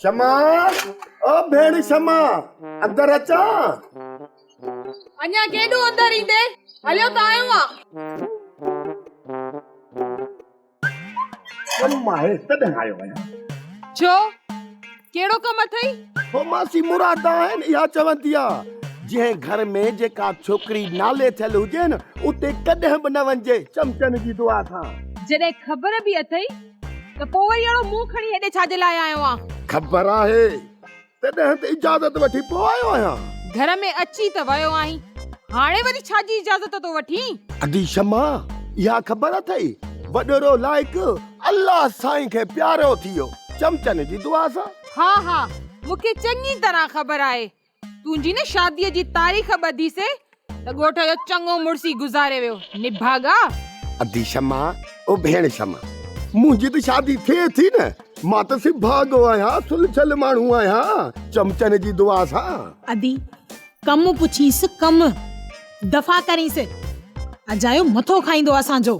شمع او ڀيڻ شمع اندر اچان. اڃا ڪيڏو اندر ايندي هليو ته آيو آن. ڪم آهي تڏهن آيو آهيان. ڇو ڪهڙو ڪم اٿئي؟ هو ماسي مراد آهن اها چوندي آ جنهن گهر ۾ جيڪا ڇوڪري نالي ٿيل هجي نه اتي ڪڏهن به نه وڃجي چمچن جي دعا سان. جڏهن خبر به اٿئي ته پوء وري اهڙو منهن کڻي هيڏي ڇا جي لاء آيو آن؟ خبر آهي تڏهن ته اجازت وٺي پوء آيو آهيان. گهر ۾ اچي ته ويو آهين، هاڻي وري ڇا جي اجازت ٿو وٺين؟ ادي شمع، اها خبر اٿئي، وڏيرو لائق الله سائين کي پيارو ٿي ويو، چمچن جي دعا سان. ها ها، مون کي چڱي طرح خبر آهي. تنهنجي نه شاديء جي تاريخ ٻڌي سي ته ڳوٺ جو چڱو مڙس ئي گذاري ويو، نڀاڳا! ادي شمع، او ڀيڻ شمع، منهنجي ته شادي ٿئي ٿي نه، مان ته سڀاڳو آهيان، سلجهيل ماڻهو آهيان، چمچن جي دعا سان. ادي، ڪم پڇينس ڪم، دفع ڪرينس، اجايو مٿو کائيندو اسان جو.